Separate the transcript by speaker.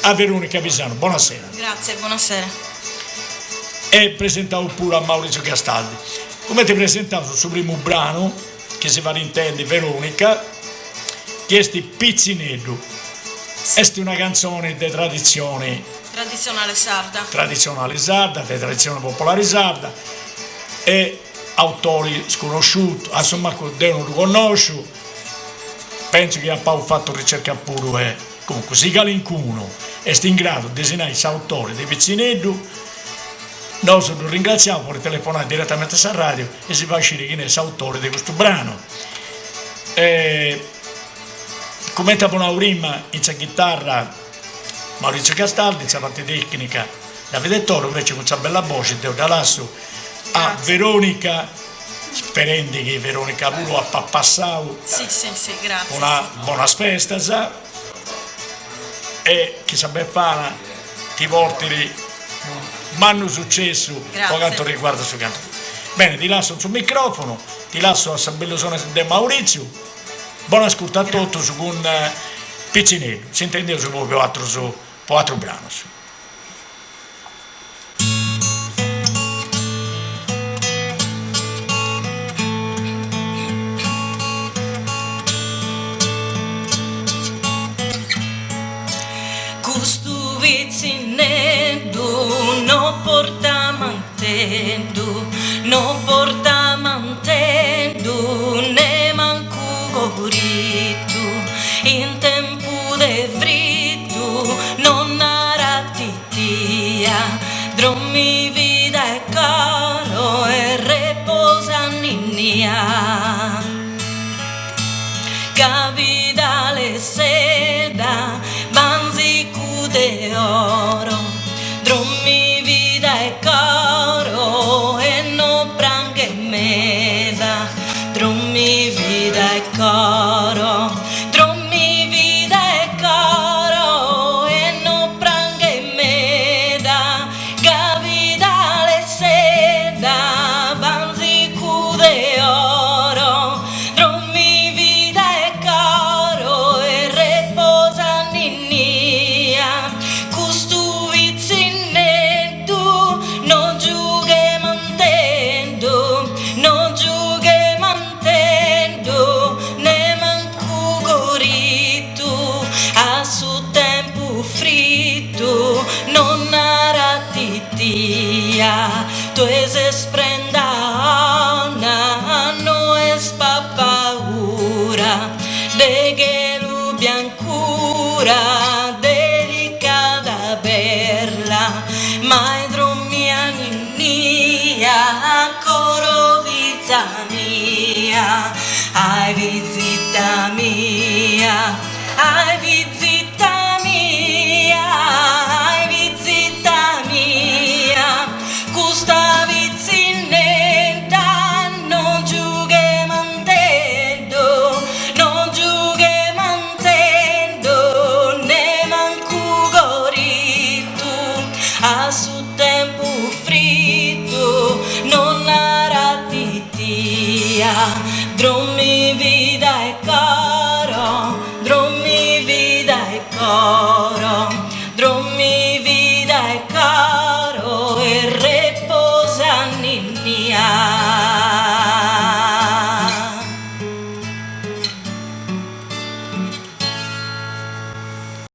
Speaker 1: A Veronica Pisanu, bonasera.
Speaker 2: Grazie, bonasera.
Speaker 1: E presentaus puru a Maurizio Castaldi. Cumenti presentaus su primu branu chi si fait intendi Veronica, chi est Pitzineddu. Est una cantzoni de traditzioni.
Speaker 2: Traditzionale sarda.
Speaker 1: Traditzionale sarda, de traditzione popolare sarda e autori sconosciutu, a su mancu deu no ddu connosciu, pentzu chi apaus fatu ricerca puru e comunque si calincunu est in gradu de si nai s'autori de Pitzineddu nosu ddu ringratziaus, podit telefonai diretamenti a sa radiu e si fait sciri chini est s'autori de custu branu. E cumenti apu nau prima in sa ghitarra Maurizio Castaldi, in sa parti tecnica Davide Toro, invece cun sa bella boxi deu dda lassu a Veronica, sperendi chi Veronica puru apat passau una bonas festas e chi sa Befana ti portit mannu sucessu po cantu riguardat su cantu. Bene, ti lassu su microfonu, ti lassu a sa bellu sonu de Mauritziu, bona ascurtu a totus cun Pitzineddu, s'intendeus poi po atrus po atrus branus.
Speaker 2: Custu pitzinneddu no portat manteddu, no portat manteddu nemancu coritu, in tempu de fritu no narat titia, drommi vida 'e coro e reposa anninnia. Cabidale 'e seda, bantzicu de oro, drommi vida 'e coro e no pranghe meda, drommi vida 'e coro, drommi vida 'e coro e no pranghe meda, Cabidale 'e seda, bantzicu de oro, drommi vida 'e coro e reposa anninnia. Custu pitzinneddu no giughet manteddu, no giughet manteddu, nemancu coritu, a su tempus fritu non narat titia, tue ses prenda 'ona, no est po paura, de chelu biancura, delicada perla, mai drommia ninnia, coro fiza mia, ai fizita mia, ai fizita mia, ai fizita mia, custa pitzinnedda non giughet manteddu, non giughet manteddu, nemancu coritu, a su tempus fritu non narat titia, drommi vida 'e coro, drommi vida 'e coro.